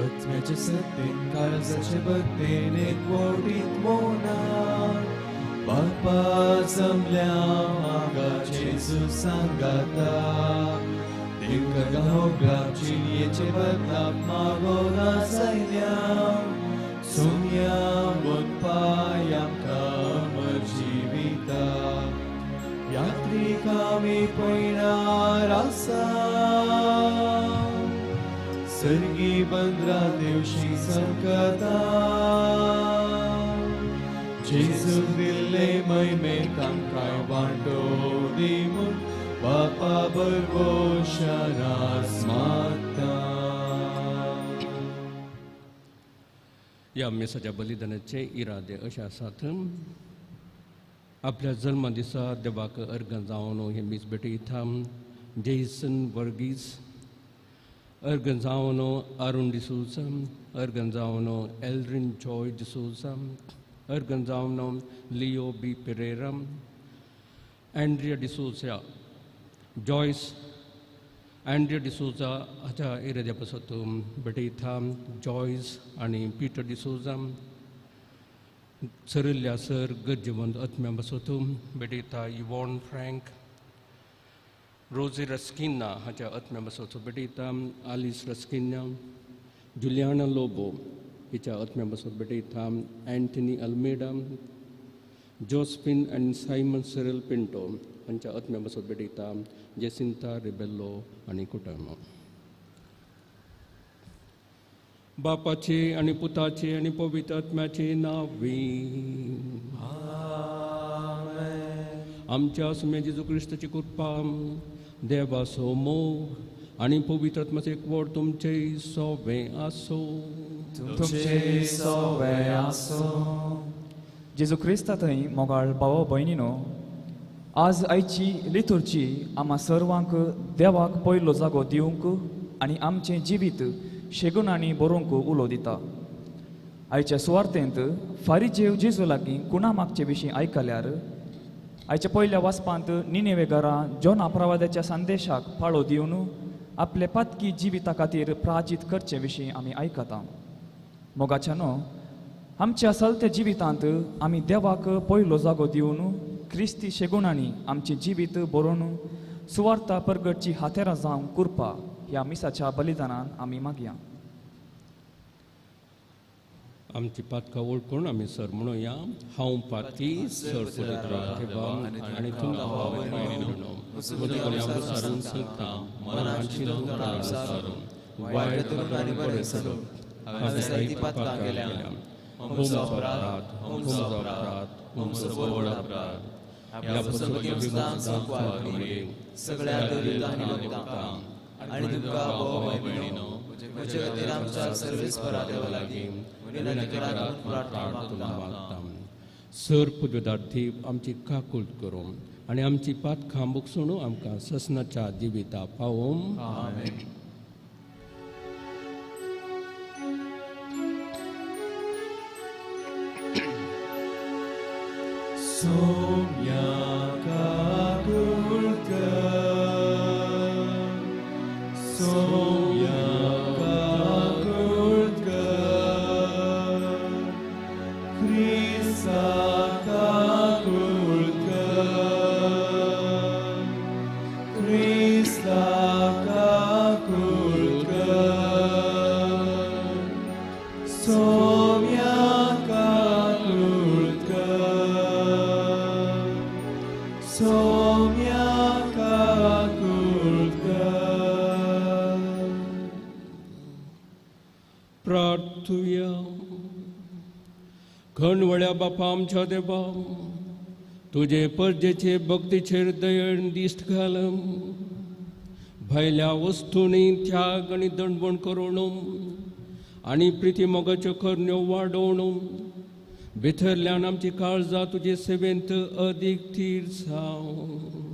आत्म्याचे सत्तेन काळजाचे भक्तेन एकवटीत मोना बापा जमल्या मागा जेजू सांगाता देवका गावग्राम चिनयेचे बदलाप मागोना जायल्या सोम्या वनपाय आमकां अमर जिविता यात्रीक आमी पयणार आसा सर्गी बंद्रा देवशी संकता जेजू दिल्ले महिमे तांकां वांटो दी म्हूण बापा भरवशान आसमाता. ह्या मिसाच्या बलिदानाचे इरादे अशे आसात. आपल्या जल्मा दिसा देवाक अर्घ जावन हें मीस भेटयता जेसन वर्गीस, अर्घ जावन अरुण डिसोजा, अर्घ जावन एल्ड्रीन जॉय डिसोजा, अर्घ जावन Leo B Pereira, Andrea D'Souza, Joyce Andrea D'Souza हाच्या इराद्या पासत भेटयता जॉयस आनी पिटर डिसोजा, सरिल्ल्या सर गरजेवंत आत्म्या पासत भेटयता इवॉन फ्रँक, रोजी रस्किन्ना हाच्या आत्म्या पासत भेटयता आलिस रस्किन्ना, जुलियाना लोबो हिच्या आत्म्या पासत भेटयता Anthony Almeida, Josephine आनी सायमन सेरल पिंटो हांच्या आत्म्या पासत भेटयता जेसिंता रिबेल्लो आनी कुटुंब. बापाचे आनी पुताचे आनी पवित्र आत्म्याचे नांवी आमच्या सुम्या जेजू क्रिस्ताची कृपा, देवाचो मोग आनी पवित्र आत्म्याचो एकवट तुमचे सोवे आसो. तुमचे सोवे आसो. जेजू क्रिस्ता थंय मोगाळ भाव भयणीनो, आज आयची लितुर्ची आमा सर्वांक देवाक पयलो जागो दिवंक आनी आमचें जिवीत शेगुणांनी बरोवंक उलो दिता. आयच्या सुवार्थेंत फारीजेव जेजू लागीं कुणा मागचे विशीं आयकल्यार आयच्या पयल्या वाचपांत निनेवे घरा जोना प्रवादाच्या संदेशाक पाळो दिवन आपले पातकी जिविता खातीर प्राजीत करचे विशीं आमी आयकता. मोगाच्यानो, आमच्या सलत्या जिवितांत आमी देवाक पयलो जागो दिवन क्रिस्ती शेगुणांनी आमचें जिवीत बरोवन सुवार्ता परगटची हातेरां जावंक कुरपा ह्या मिसाच्या बलिदानान आमी मागया. आमची पातकां वळखून आमी सर म्हणुया, हांव पाती सर देवा आनी तुमकां सारून सांगता वायट आनी बरें सरूं हांवें पातकां केल्या, म्हजो अपराध, म्हजो अपराध, म्हजो व्हड अपराध. ह्या सगळ्या आनी तुमकां भाव भयणीनो म्हजे खातीर आमच्या सर्वेस्परा देवा लागीं विनंती करात प्रार्थना मागता. सर पुजदार्थी आमची काकूट करूं आनी आमची पातकां भोगसून आमकां ससनाच्या जिविता पावोवं. आमेन. सोम्या काकूट कर, सोम्या काकूट कर, क्रिस्ता काकूट कर, क्रिस्ता काकूट कर, सोम्या काकूट कर, सोम्या काकूट कर. प्रार्थुया. खणवळ्या बापा आमच्या देवा, तुजे परजेचे भक्तीचेर दयण दिश्ट घाल, भायल्या वस्तूंनी त्याग आनी दंडवण करून आनी प्रिती मोगाच्यो करण्यो वाडोवन भितरल्यान आमची काळजां तुजे सेवेंत अदीक थीर जावं.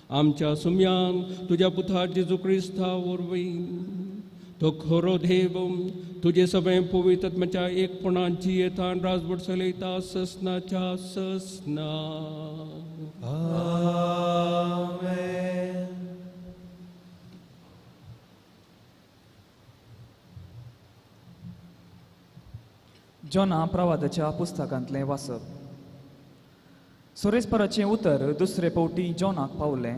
आमच्या सुम्यान तुज्या पुता जेजू क्रिस्ता वरवीं तो खरो देव तुजे सगळें पवित्र आत्म्याच्या एकपणान जियेता आनी राजवट चलयता ससनाच्या ससना. आमेन. जोना प्रवादाच्या पुस्तकांतलें वाचप. सोरेस्पराचें उतर दुसरे फावटी जॉनाक पावलें.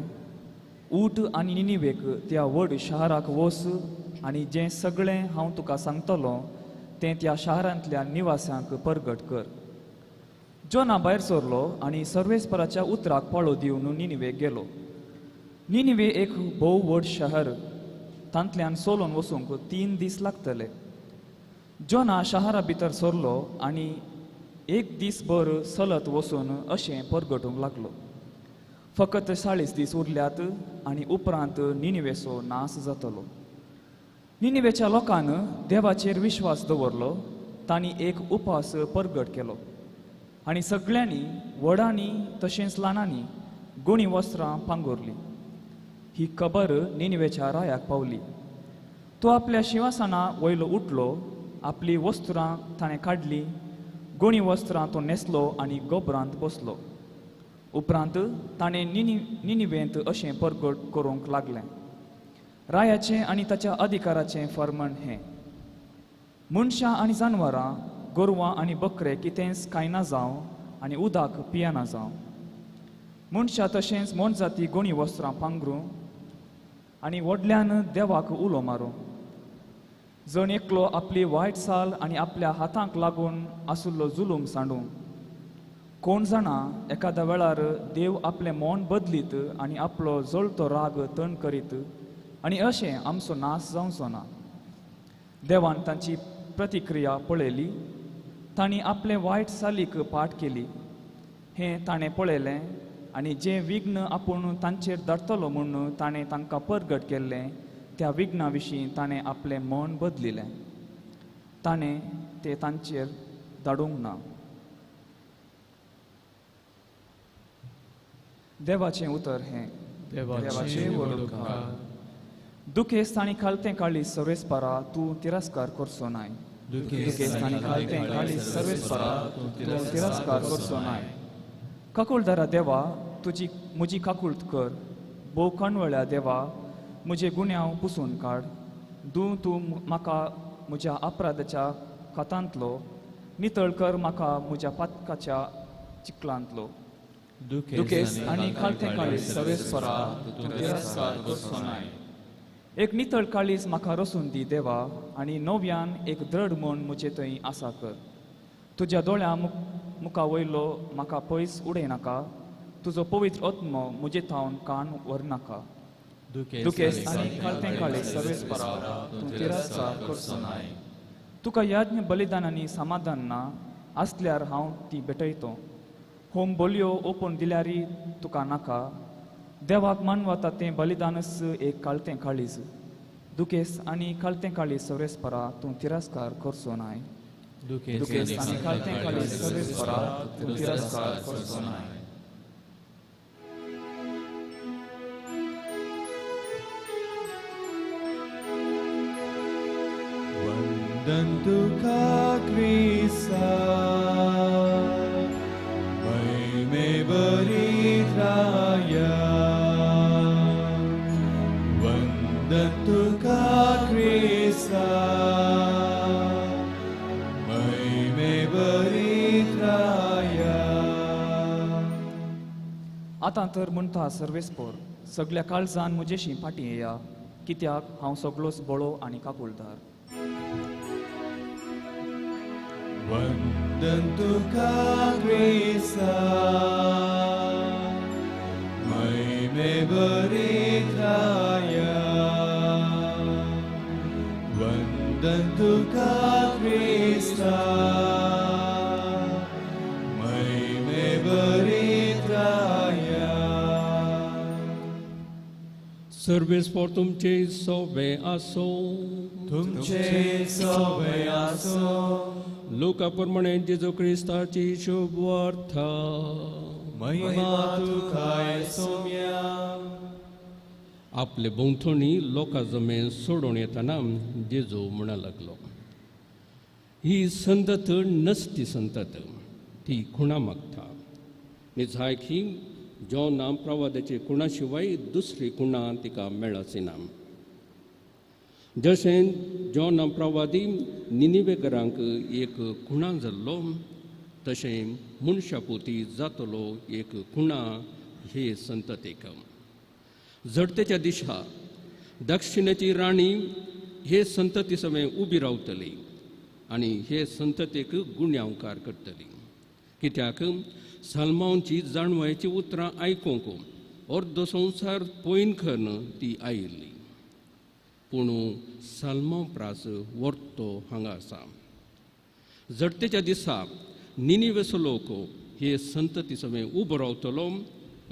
ऊट आनी निनिवेक त्या व्हड शाराक वच आनी जें सगळें हांव तुका सांगतलो तें त्या शारांतल्या निवास्यांक परगट कर. जोना भायर सरलो आनी सर्वेस्पराच्या उतराक पाळो दिवन निनिवेक गेलो. निनिवे एक भोव व्हड शहर, तांतल्यान सोलोन वचूंक 3 दीस लागतले. जोना शहरा भितर सरलो आनी एक दीसभर चलत वचून अशें परगटूंक लागलो. फकत 40 दीस उरल्यात आनी उपरांत निनिवेचो नाश जातलो. निनिवेच्या लोकान देवाचेर विश्वास दवरलो. तांणी एक उपास परगट केलो आनी सगळ्यांनी, व्हडांनी तशेंच ल्हानांनी, गुणी वस्त्रां पांगुरली. ही खबर निनिवेच्या रायाक पावली. तो आपल्या शिंवासना वयलो उठलो, आपली वस्त्रां ताणें काडली, गुणी वस्त्रां तो न्हेसलो आनी गोबरांत बसलो. उपरांत ताणें निनिवेंत अशें परगट करूंक लागलें. रायाचें आनी ताच्या अधिकाराचें फर्मण हें: मनशां आनी जानवरां, गोरवां आनी बकरे कितेंच खायना जावं आनी उदक पियना जावं. मनशां तशेंच मोनजाती गुणी वस्त्रां पांगरूं आनी व्हडल्यान देवाक उलो मारूं. जण एकलो आपली वायट साल आनी आपल्या हातांक लागून आशिल्लो जुलूम सांडूं. कोण जाणा, एखाद्या वेळार देव आपलें मन बदलीत आनी आपलो जळतो राग तण करीत आनी अशें आमचो नाश जावचो ना. देवान तांची प्रतिक्रिया पळयली. तांणी आपले वायट सालीक पाठ केली हें ताणें पळयलें आनी जें विघ्न आपूण तांचेर धाडटलो म्हूण ताणें तांकां परगट केल्लें त्या विघ्ना विशीं ताणें आपलें मन बदलिलें. ताणें तें तांचेर धाडूंक ना. देवाचें उतर हें. देवाचें व्हड. दुखेस्त आनी खालतें काळीज सर्वेस्परा तूं तिरस्कार करचो नाय. दुखेस्त आनी खालतें काळीज सर्वेस्परा तूं तिरस्कार करचो नाय. काकुळदारा देवा, तुजी म्हजी काकुळट कर. भोव कणवळ्या देवा, म्हजे गुन्यांव पुसून काड. दू तूं म्हाका म्हज्या अपराधाच्या खातांतलो, नितळ कर म्हाका म्हज्या पातकाच्या चिखलांतलो. दुखेस्त आनी खालतें काळीज सर्वेस्परा तूं तिरस्कार करचो नाय. एक नितळ काळीज म्हाका रसून दी देवा, आनी नव्यान एक दृढ मन म्हजे थंय आसा कर. तुज्या दोळ्या मुखा वयलो म्हाका पयस उडय नाका. तुजो पवित्र आत्मो म्हजे थावन कान व्हरनाका. दुखेस्त आनी खालतें काळीज सर्वेस्परा तूं तिरस्कार करचो नाय. तुका यज्ञ बलिदानांनी समाधान ना आसल्यार हांव ती भेटयतो. होम बोलयो ओपून दिल्यारी तुका नाका. देवाक मानवता तें बलिदानच एक काळतें काळीज. दुखेस्त आनी काळतें काळीज सर्वेस्परा तूं तिरस्कार करचो नाय. दुखेस्त आनी काळतें काळीज सर्वेस्परा तूं तिरस्कार करचो नाय. वंदन तुका क्रिस्ता, महिमे भरीत राया. वंदन तुका क्रिस्ता, महिमे भरीत राया. आतां तर म्हणटा सर्वेस्पर, सगळ्या काळजान म्हजेशी फाटीं येया, कित्याक हांव सगळोच बळो आनी काकुळदार. वंदन तुका क्रिस्ता, महिमे भरीत राया. वंदन तुका क्रिस्ता, महिमे भरीत राया. सर्वेस्पर तुमचे सोबे आसो. तुमचे सोबे आसो. लुका प्रमाणे जेजू क्रिस्ताची शुभ वार्ता. महिमा तुका सोम्या. आपले भोंवतणी लोकां जमे सोडून येतना जेजू म्हणा लागलो, ही संतत नसती संतत, ती खुणा मागता. निजायक ही जोना प्रवादाची खुणा शिवाय दुसरी खुणा तिका मेळची ना. जशें जॉन प्रवादी निनिवेकरांक एक खुणा जाल्लो तशें मनशापोती जातलो एक खुणा हे संततेक. झडतेच्या दिशा दक्षिणेची राणी हे संतती समें उबी रावतली आनी हे संततेक गुण्यांवकार करतली. कित्याक सलमांची जाणवायची उतरां आयकूंक अर्द संवसार पयन करून ती आयिल्ली, पूण सलमांव प्रास वर्तो हांगा आसा. झडतेच्या दिसा निनिवेचो लोक हे संतती समें उबो रावतलो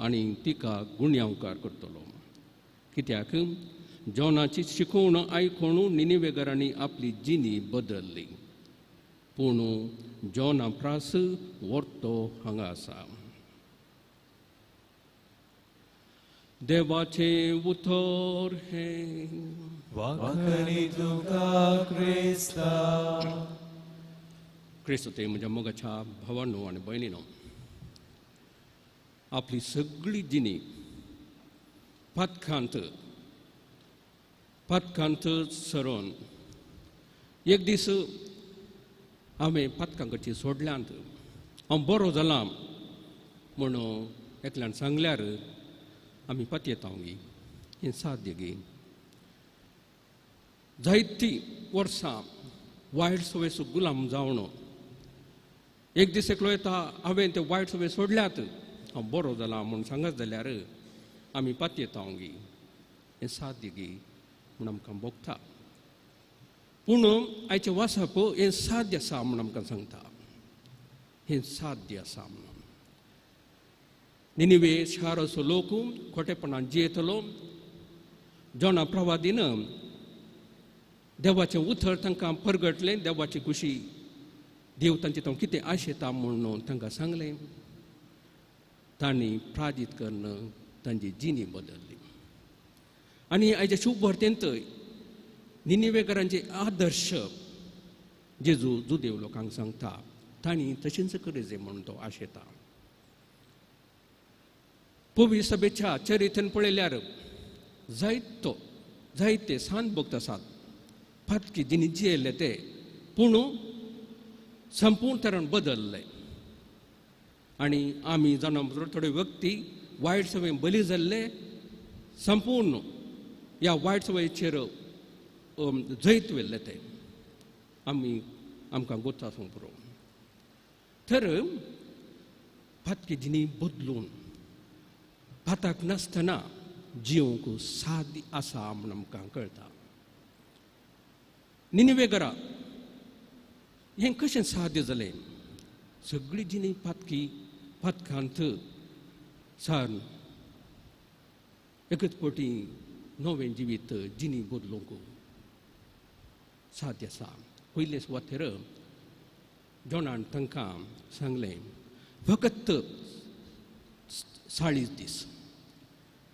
आनी तिका गुण्यांवकार करतलो. कित्याक जॉनाची शिकोवण आयकून निनिवेगरांनी आपली जिणी बदल्ली, पूण जॉना प्रास वर्तो हांगा आसा. देवाचें उतर हें. वाखणी तुका क्रिस्ता. क्रिस्त ते म्हज्या मोगाच्या भावानो आनी भयणीनो, आपली सगळी जिणी पातकांत पातकांत सरोन एक दीस हांवें पातकांकडची सोडल्यांत, हांव बरो जाला म्हणून एकल्यान सांगल्यार आमी पातयेता गी, हें साध्य गी. जायतीं वर्सां वायट सवयेचो गुलाम जावन एक दीस एकलो येता हांवें ते वायट सवय सोडल्यात, हांव बरो जाला म्हूण सांगत जाल्यार आमी पातयेता गी, हें साध्य गी म्हूण आमकां भोगता. पूण आयचें वाचप हें साध्य आसा म्हूण आमकां सांगता, हें साध्य आसा म्हणून. निनिवे शाराचो लोक खोटेपणान जियेतलो. जॉना प्रवादीन देवाचें उतर तांकां परगटलें, देवाची खुशी देव तांचे तो कितें आशेता म्हणून तांकां सांगलें. तांणी प्राजीत करून तांची जिणी बदल्ली. आनी आयच्या शुभ वार्तेंत निनिवेकरांचे आदर्श जेजू जुदेव लोकांक सांगता, तांणी तशेंच करचें म्हणून तो आशेता. पवी सभेच्या चरित्रान पळयल्यार जायतो जायते सान भक्त आसात, पातकी जिणी जियेल्ले ते, पूण संपूर्ण तरेन बदल्ले. आनी आमी जाणा थोडे व्यक्ती वायट सवय बली जाल्ले, संपूर्ण ह्या वायट सवयेचेर जैत व्हेल्ले ते आमी आमकां गोत आसूंक पुरो. तर पातकी जिणी बदलून पाताक नासतना जिवंक सादी आसा म्हूण आमकां कळटा. निनिवेगरा हें कशें साध्य जालें? सगळी जिणी पातकी पातकांत सारन एकच पटी नवें जिवीत जिणी बदलूंक साध्य आसा. पयले सुवातेर जॉनान तांकां सांगलें फकत 40 दीस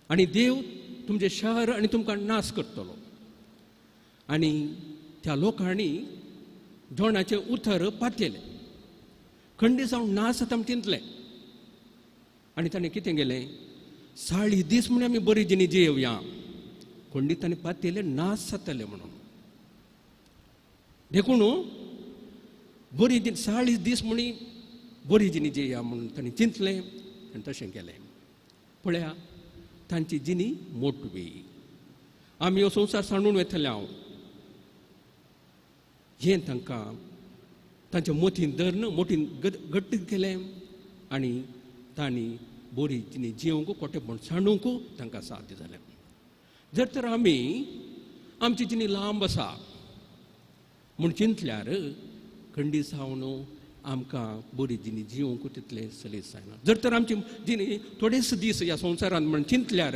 आनी देव तुमचें शहर आनी तुमकां नाश करतलो. आनी त्या लोकांनी जॉनाचें उतर पातयलें, खंडी जावन नाश जाता म्हूण चिंतलें. आनी ताणें कितें केलें, 40 दीस म्हूण आमी बरी जिणी जियेवया, खंडीत ताणें पातयलें नाश जातलें म्हणून. देखून बरी दिन 40 दीस म्हणी बरी जिणी जियेया म्हणून ताणें चिंतलें आनी तशें केलें. पळया तांची जिणी मोटवी. आमी हो संवसार सांडून वतले हांव हें तांकां तांच्या मोतीन धरून मोटीन घट्ट केलें आनी तांणी बरी जिणी जियोवंक कोटेपण सांडूंक तांकां साध्य जालें. जर तर आमी आमची जिणी लांब आसा म्हूण चिंतल्यार खंडी जावन आमकां बरी जिणी जियोवंक तितलें सलीस जायना. जर तर आमची जिणी थोडेच दीस ह्या संवसारांत म्हूण चिंतल्यार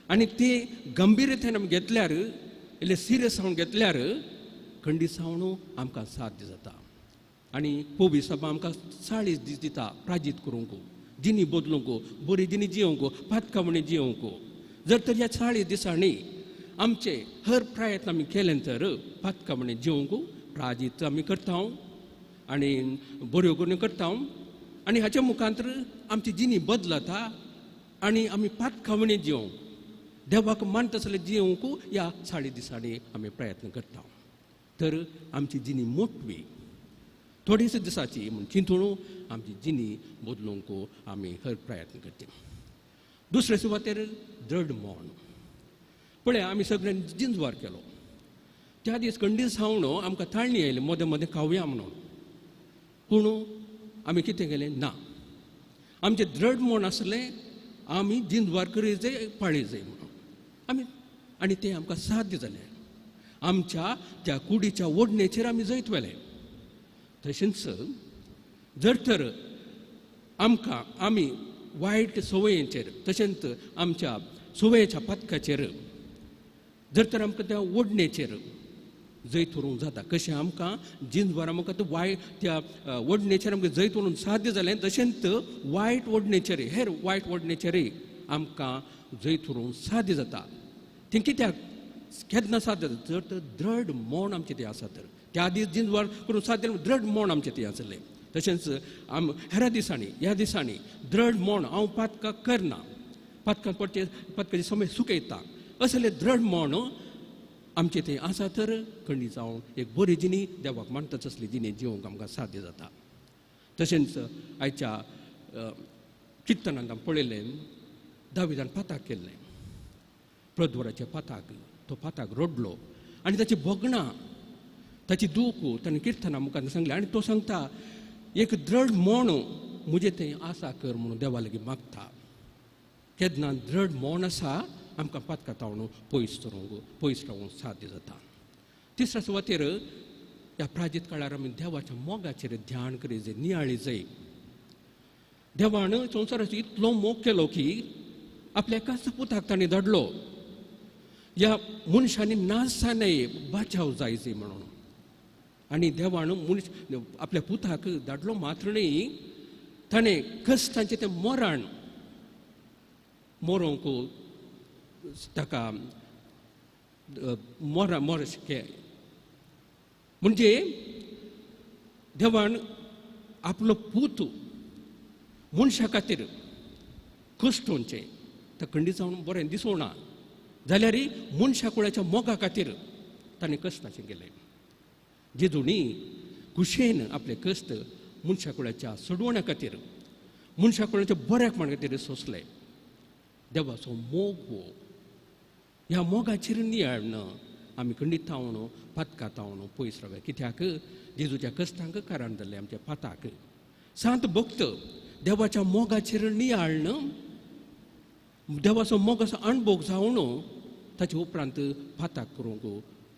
आनी ते गंभीरतेन आमी घेतल्यार, इल्लें सिरियस जावन घेतल्यार खंडी जावन आमकां साध्य जाता. आनी पवी सभा आमकां 40 दीस दिता प्राजीत करूंक, जिणी बदलूंक, बरी जिणी जियोवंक, पातकावणी जियोवंक. जर तर ह्या 40 दिसांनी आमचे हर प्रयत्न आमी केले तर पातकावणी जियोवंक प्राजीत आमी करता आनी बऱ्यो करून करता आनी हाच्या मुखांतर आमची जिणी बदलता आनी आमी पातकावणी जियोवंक देवाक मानता आसलें जियोवंक ह्या 40 दिसांनी आमी प्रयत्न करता. तर आमची जिणी मोटवी थोडेच दिसाची म्हूण चिंतून आमची जिणी बदलूंक आमी हर प्रयत्न करता. दुसरे सुवातेर दृढ मौन. पळय आमी सगळ्यांनी जिंजवार केलो त्या दीस कंडीस हांव आमकां ताळणी आयली मदें मदें खावया म्हणून, पूण आमी कितें केलें ना. आमचें दृढ मौन आसलें आमी जिंजवार करी जाय पाळी जाय म्हणून आमी, आनी तें आमकां साध्य जालें. आमच्या त्या कुडीच्या ओडणेचेर आमी जैत व्हेलें. तशेंच जर तर आमकां आमी वायट संवयेचेर तशेंच आमच्या संवयेच्या पातकाचेर जर तर आमकां त्या ओडणेचेर जैत व्हरूंक जाता, कशें आमकां जिंजवार आमकां ते वायट त्या ओडणेचेर आमकां जैत व्हरूंक साध्य जालें, तशेंच वायट ओडणेचेर हेर वायट ओडणेचेरय आमकां जैत व्हरूंक साध्य जाता. तें कित्याक केन्ना साध्य जाता? जर तर दृढ मौन आमचें तें आसा तर त्या दीस जिंजवार करून साध्य दृढ मौन आमचें तें आसलें. तशेंच आम हेर दिसांनी ह्या दिसांनी दृढ मौन हांव पातकां करना, पातकां पडचे पातकाचे समय सुकयता असले दृढ मौन आमचें थंय आसा तर खंडी जावन एक बरी जिणी देवाक मानताच असली जिणी जिवंक आमकां साध्य जाता. तशेंच आयच्या किर्तनांत आमी पळयलें दाविदान पाताक केल्लें, प्रद्वराचें पाताक, तो पाताक रडलो आनी ताची भोगणां ताची दूख ताणें किर्तना मुखार सांगलें. आनी तो सांगता एक दृढ मौन म्हजें थंय आसा कर म्हणून देवा लागीं मागता. केन्ना दृढ मौन आसा आमकां पातकां तावण पयस करूंक पयस रावूंक साध्य जाता. तिसऱ्या सुवातेर ह्या प्राजीत काळार आमी देवाच्या मोगाचेर ध्यान करी जाय, नियाळी जाय. देवान संवसाराचो इतलो मोग केलो की आपल्या एकाच पुताक ताणें धाडलो ह्या मनशांनी नाश जाय बाचाव जाय जाय म्हणून. आनी देवान मनीस आपल्या पुताक धाडलो मात्र न्ही, ताणें कश्टांचें तें मरण मरोंक ताका मर मर म्हणजे देवान आपलो पूत मनशा खातीर कश्ट वचचें तर खंडीत जावन बरें दिसोना जाल्यार मनशा कुळाच्या मोगा खातीर ताणें कश्टाचें केलें. जेजूनी खुशेन आपले कश्ट मनशा कुळाच्या सोडवण्या खातीर मनशा कुळाच्या बऱ्याक खातीर सोंसले. देवाचो मोग हो, ह्या मोगाचेर नियाळन आमी खंडीत तावन पातकां तावन पयस रावया. कित्याक जेजूच्या कश्टांक कारण जाल्लें आमच्या पाताक. सांत भक्त देवाच्या मोगाचेर नियाळन देवाचो मोगाचो अणभोग जावन ताचे उपरांत पाताक करूंक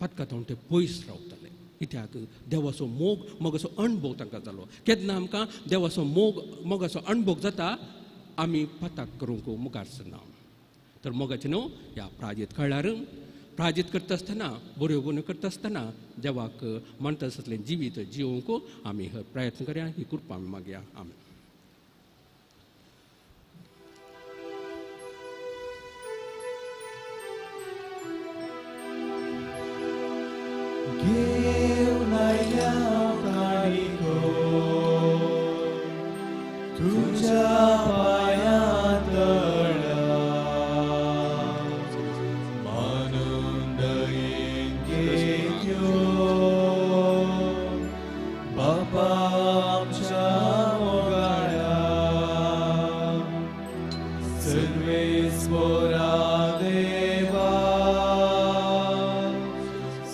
पातकां तावन ते पयस रावताले. कित्याक देवाचो मोग मोगाचो अणभव तांकां जालो. केन्ना आमकां देवाचो मोग मोगाचो अणभव जाता आमी पाताक करूंक मुखार सरना. तर मोगाचें न्हू ह्या प्राजीत काळार प्राजीत करता आसतना बऱ्यो गुण्यो करता आसतना देवाक मानता आसतलें जिवीत जिवंक आमी प्रयत्न करया. ही कृपा आमी मागया. आमी घेवन आयल्या काणिको तुज्या पांयां तळा, मानून दयेन घेत्यो बापा आमच्या मोगाळा, सर्वेस्परा देवा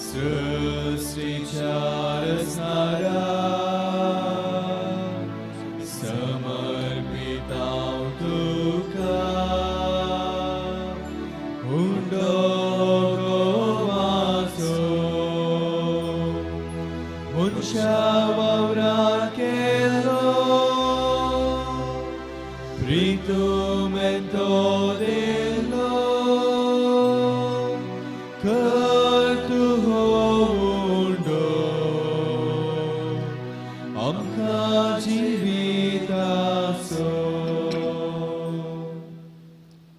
सृष्टीच्या रचणारा, समर्पितांव तुका हुंडो गोवाचो, मनशा वावरात केलो प्रितुमेंतो दिलो, कर तूं हो हुंडो आमकां जिविताचो.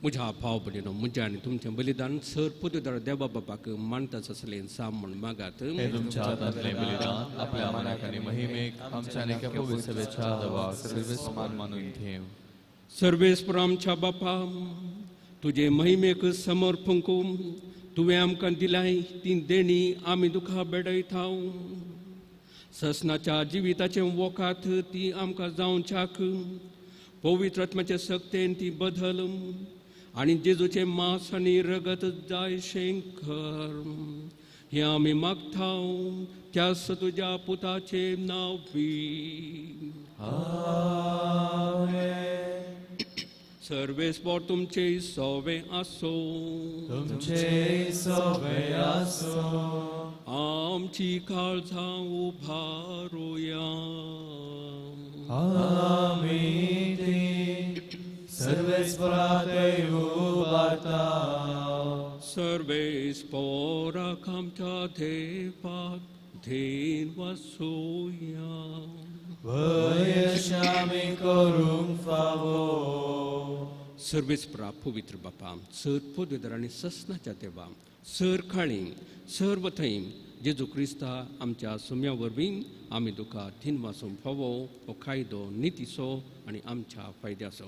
म्हज्या भाव भयणीनो, म्हजें आनी तुमचें बलिदान सर पदवीधर देवा बापाक मानताच आसलें साम म्हूण मागात. हे तुमच्या हातांतलें बलिदान आपल्या मनाक आनी महिमेक आमच्या आनी एका पवित्र सभेच्या देवाक सर्वेस्पर मानून घेवं. सर्वेस्पर आमच्या बापा, तुजे महिमेक समर्पंक तुवें आमकां दिलाय ती देणी आमी तुका बेडयता. ससनाच्या जिविताचें वखात ती आमकां जावच्याक पवित्र आत्म्याचे सक्तेन ती बदल आनी जेजूचें मांस आनी रगत जायशें कर. हें आमी मागता त्यास तुज्या पुताचें नांव बी. सर्वेस्पोर तुमचे सोवे आसो. तुमचे सोवे आसो. आमची काळजां उभारुया. आमी ती सर्वेस्पोराक उबारता. सर्वेस्पोराक आमच्या देवाक धेन वसोया. वयशामी करूंक फावो. सर्वेस्परा पवित्र बापा सर पदवेदार आनी ससनाच्या देवा सर खाळी सर्व थंय जेजू क्रिस्ता आमच्या सुम्या वरवीं आमी तुका धिनवासूंक फावो हो कायदो नितीचो आनी आमच्या फायद्याचो.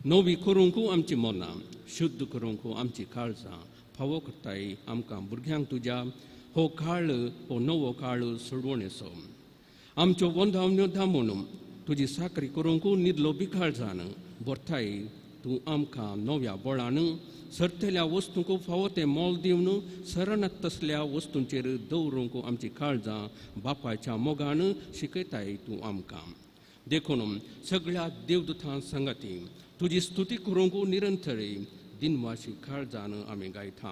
नवी करूंक आमची मनां शुद्ध करूंक आमची काळजां फावो करताय आमकां भुरग्यांक तुज्या हो काळ हो नवो काळ सोडवणेचो. आमच्यो वंदावण्यो दामून तुजी साकरी करूंक निदलो बिकाळजान भरताय तूं आमकां नव्या बळान सरतल्या वस्तूंक फावो तें मोल दिवन सरनात तसल्या वस्तूंचेर दवरूंक आमची काळजां बापायच्या मोगान शिकयताय तूं आमकां. देखून सगळ्या देवदूतां सांगाती तुजी स्तुती करूंक निरंतर दिनवाशी काळजान आमी गायता.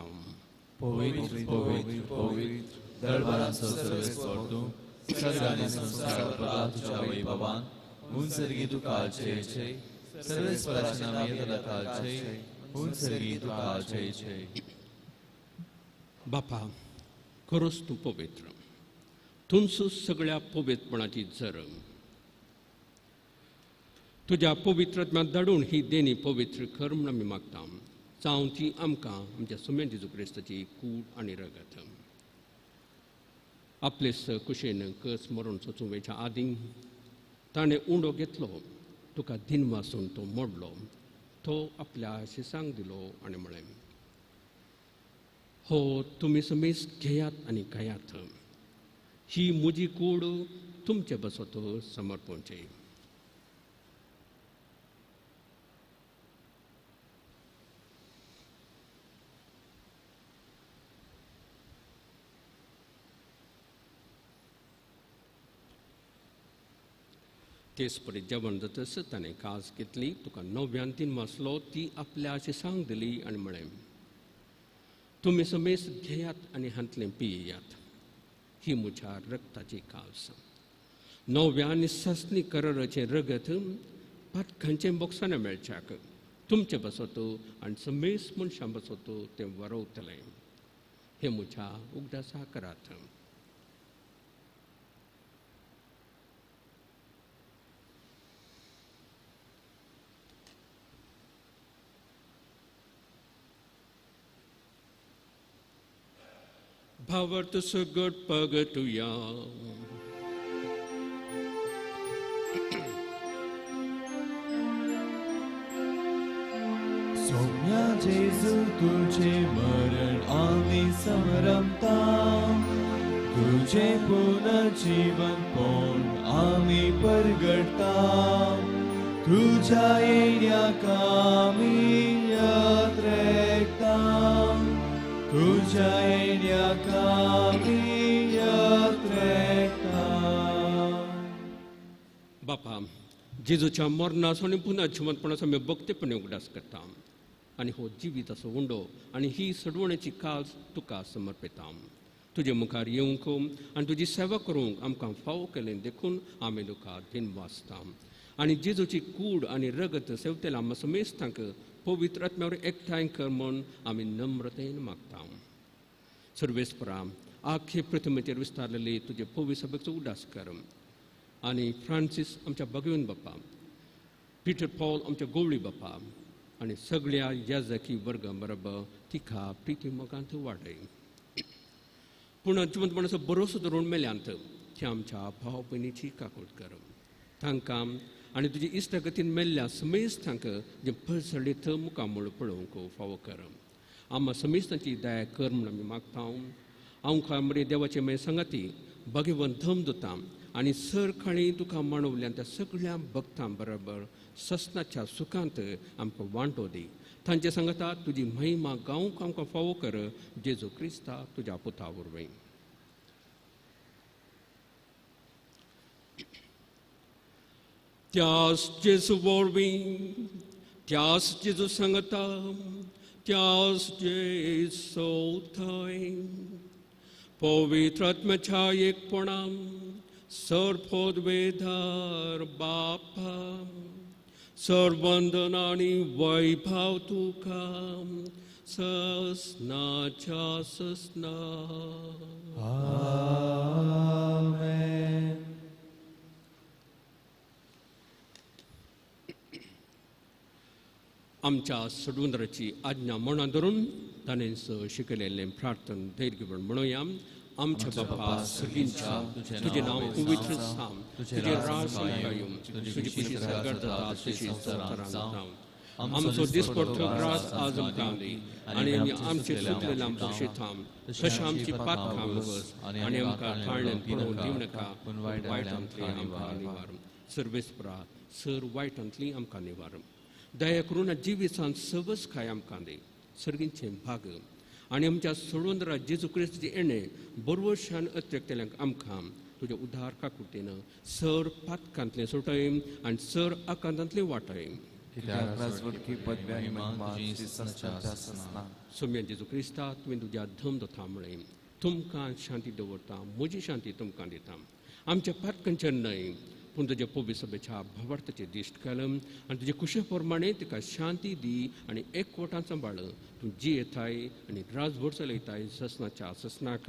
पवित्र पवित्र पवित्र दरबारांचो सर्वेस्पोर तूं सगळ्यांनी संवसार भरला तुज्या वैभवान हुनसर्गी तुका जय जय. सर्वेस्पराच्या नांवान येतल्या जय हुनसर्गी तुका जय जय. बापा खरोच तूं पवित्र तुमचो सगळ्या पवित्रपणाची झर. तुज्या पवित्र आत्म्याक धाडून ही देणी पवित्र कर म्हूण आमी मागता. जावं ती आमकां आमच्या सुम्या जेजू क्रिस्ताची कूड आनी रगत. आपले कुशेन कस मरण सोचूंक वेच्या आदीं ताणें उंडो घेतलो तुका दिनवासून तो मोडलो तो आपल्या शिसांक दिलो आनी म्हळें हो तुमी समेस घेयात आनी खायात. ही म्हजी कूड तुमचे बसत समर्पणची. तेच परी जेवण जातच ताणें कास घेतली तुका नव्यान तीन मासलो ती आपल्या शिसांक दिली आनी म्हळें तुमी समेस घेयात आनी हांतलें पियात. ही म्हज्या रक्ताची कास नव्या आनी सासणी कराराचें रगत पातकांचें बोक्सानां मेळच्याक तुमचे बसत आनी समेस मनशां बसत तें वरवतलें. हें म्हज्या उगडासा करात. भावार्थ सगट पगटुया. सोम्या जेजू तुझे मरण आमी समरमता तुझे पुनर्जीवन कोण आमी परगटता. तुझ्या येण्याक आमी यात्रेकता. तुझ्या येण्याक आमी यात्रेकता. बापा जेजूच्या मरणाचो आनी पुनर्जिवंतपणाचो आमी भक्तीपणे उगडास करता आनी हो जिविताचो उंडो आनी ही सडवणेची काज तुका समर्पिता. तुजे मुखार येवंक आनी तुजी सेवा करूंक आमकां फावो केलें देखून आमी तुका दिनवासता. आनी जेजूची कूड आनी रगत सेवतेल्या आमकां समेस्तांक पवित्र आत्म्यावर एकठांय कर म्हूण आमी नम्रतेन मागता. सर्वेस्परा आख्खे प्रतिमेचेर विस्तारलेली तुजे पवित्र सभेचो उदास कर आनी फ्रांसीस आमच्या भगवन बाप्पा पीटर पॉल आमच्या गोवळी बाप्पा आनी सगळ्या याजकी वर्गा बरोबर तिका प्रिती मोगांत वाडय. पूण जिवंतपणाचो बरोसो धरून मेल्यांत ती आमच्या भाव भयणीची काकूट कर. तांकां आनी तुजी इश्टागतीन मेल्ल्या समेस्तांक जे पळसडीत मुखामळ पळोवंक फावो कर. आमा समेस्तांची दया कर म्हूण आमी मागता. हांव खामरे देवाचे मागीर सांगाती भगवंत धम दिता आनी सरकाळी तुका मांडवल्यान त्या सगळ्या भक्तां बरोबर ससनाच्या सुखांत आमकां वांटो दी. तांचे सांगता तुजी महिमा गावंक आमकां फावो कर जेजू क्रिस्ता तुज्या पुता वरवीं. त्यास जेजू वरवीं, त्यास जेजू सांगता, त्यास जेजू थंय पवित्र आत्म्याच्या एकपणान सर्वपदवेधार बापा सर्वंदन आनी वैभव तुका ससनाच्या ससना. आमेन. आमच्या सडुंद्राची आज्ञा मना धरून ताणें शिकयलेलें प्रार्थन धैर्य घेवन म्हणुया. आमच्या बापा सर्गींच्या तुजें नांव पवित्र जावं, तुजें राज येवं, तुजी खुशी सर्गात जाता तशी संवसारांत जावं. आमचो दिसपडतो ग्रास आज आमकां दी आनी आमी आमचे चुकलेल्या बक्षिता तशें आमची पातकां बस आनी आमकां ताळ्यान पडोवन दिवं नाका, पूण वायटांतली आमकां निवार. सर्वेस्परा सर वायटांतली आमकां निवार. दया करून जिवितांत सवस खाय आमकां दी सर्गींचें भाग आनी आमच्या सोडवंदरा जेजू क्रिस्ताचे येणें बरवशान अत्यक्तल्यांक आमकां तुज्या उदार काकुळटेन सर पातकांतलें सोटय आनी सर आकांतांतलें वाटय. सोम्या जेजू क्रिस्ता तुवें तुज्या धम दोता म्हळें तुमकां शांती दवरता, म्हजी शांती तुमकां दिता. आमच्या पातकांचेर न्हय पूण तुज्या पवित्र सभेच्या भावार्थाचेर दिश्ट घाल आनी तुजे कुशे प्रमाणे तिका शांती दी आनी एकवटान सांबाळ. तूं जियेताय आनी राजभर चलयताय ससनाच्या ससनाक.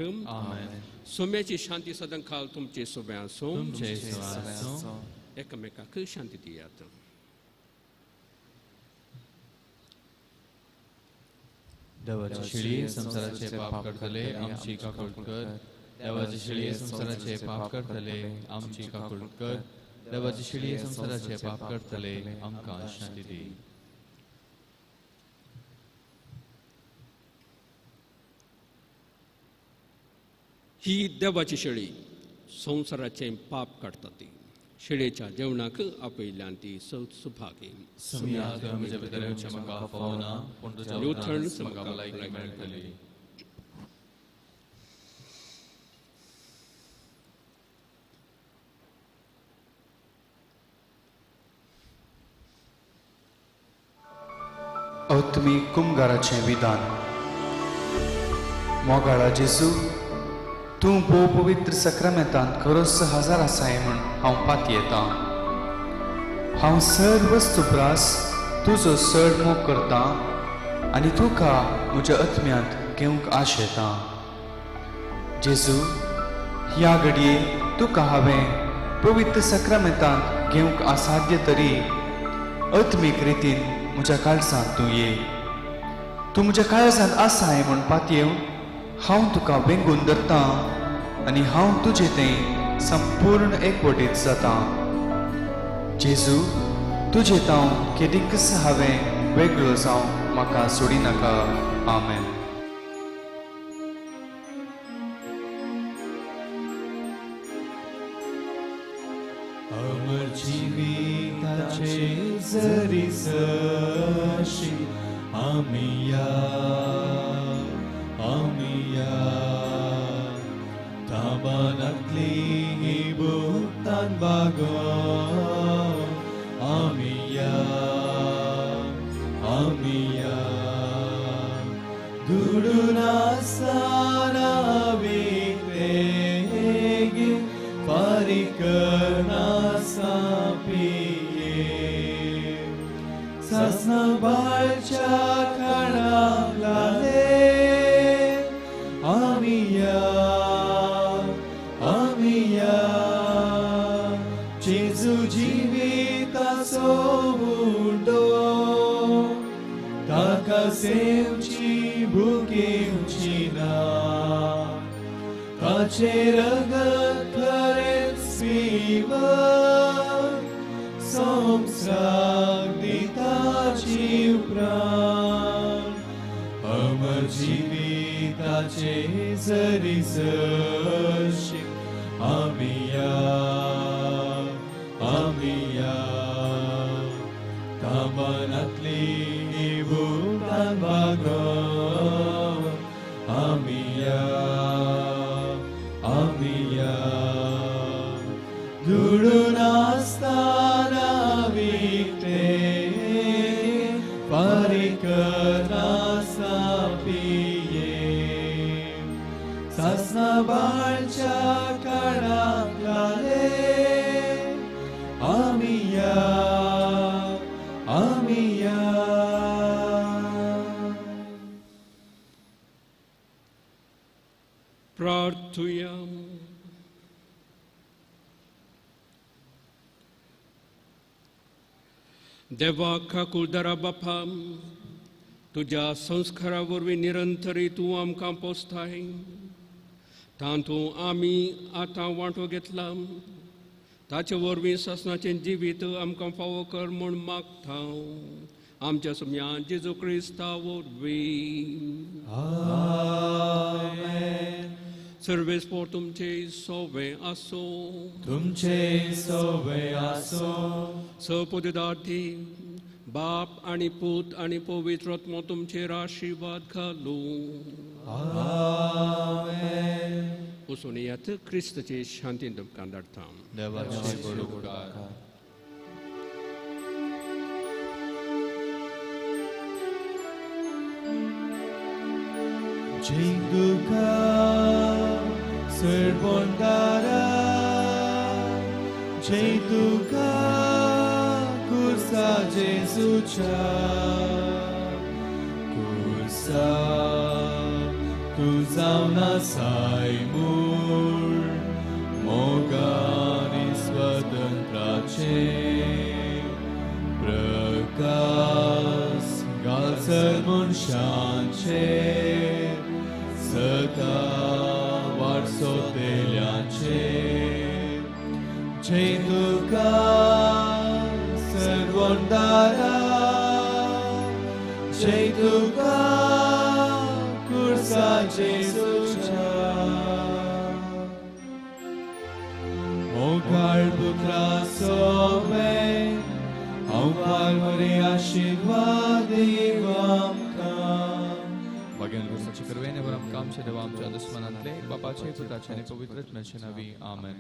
सोम्याची शांती सदां खाल तुमचे सोब्या आसूं. एकामेकाक शांती दियात. देवाची शिळी संवसाराचे पाप करतले आमची काकूळ कर. देवाची शिळी संवसाराचे पाप करतले आमची काकूळ कर. देवाची शिळी संवसाराचे पाप करतले आमकां शांती दी. ही देवाची शेळी संवसाराचें पाप काडटा ती शेळेच्या जेवणाक आपयल्यान ती सुभागी. अत्मी कुमगाराचें विधान. मोगाळा जेजू, तूं भोव पवित्र सक्रामेंतांत खरोच हजार आसाय म्हूण हांव पातयेतां. हांव सर वस्तू प्रास तुजो चड मोग करतां आनी तुका म्हज्या आत्म्यांत घेवंक आशेतां. जेजू, ह्या घडये तुका हांवें पवित्र सक्रामेंतांत घेवंक असाध्य तरी आत्मीक रितीन म्हज्या काळजांत तूं ये. तूं म्हज्या काळजांत आसाय म्हूण पातयेवन हांव तुका वेंगून धरतां आनी हांव तुजे तें संपूर्ण एकवटीत जातां. जेजू, तुजे तांव केदीकच हांवें वेगळो जावं म्हाका सोडिनाका. आमेन. अमर जिविताचे जरी सशी आमी या आमी या ताबानातली भुगतान बागो आमी या आमी या दुडून आसतना विकतेगी फारीक करनासा पिये सासना बाळच्या खाणाक लाले आमी या आमी या जेजू जिविताचो उडो ताका सेवची भूक येवची ना ताचें रगत खरेंच पिवन संवसाराक दिता जीव प्राण अमर जिविताचे जरी सरशी आमी या आमी या कामनातली भुतान भागोवन आमी या आमी या दुडून आसतना विकते फारीक नासतना पिये सासना बाळच्या काळाक घाले आमी या आमी या. प्रार्थुया. देवा काकुळदारा बापा, तुज्या संस्कारा वरवीं निरंतरी तूं आमकां पोसताय, तातूंत आमी आतां वांटो घेतला, ताचे वरवीं सासणाचें जिवीत आमकां फावो कर म्हूण मागता आमच्या सम्या जेजू क्रिस्ता वरवीं. आमेन. सर्वेस्पोर तुमचे सोवे आसो, तुमचे सोवे आसो. सपददार्थी बाप आनी पूत आनी पवित्र आत्मो तुमचेर आशिर्वाद घालूं. आमेन. वचून येयात, क्रिस्ताचे शांतीन तुमकां धाडटा. देवाचे बरो उपकार. जय तुका सर्वोंदारा, जय तुका कुर्सा जेजूच्या, कुर्सा तूं जावन आसाय मूळ मोगानी स्वतंत्राचे प्रकाश घालसर मनशांचेर सदां वाट सोदतल्यांचेर. जय तुका सर्वोंदारा, जय तुका कुर्सा जेजूच्या. मोगाळ पुत्रा सोवे हांव पालवरी आशिर्वाद दीव आमकां. भाग्यान कुर्साचे करवें आमकां आमच्या देवा आमच्या दुस्मनांतले बापाचे पुताचे आनी पवित्र आत्म्याचे नांवी. आमेन.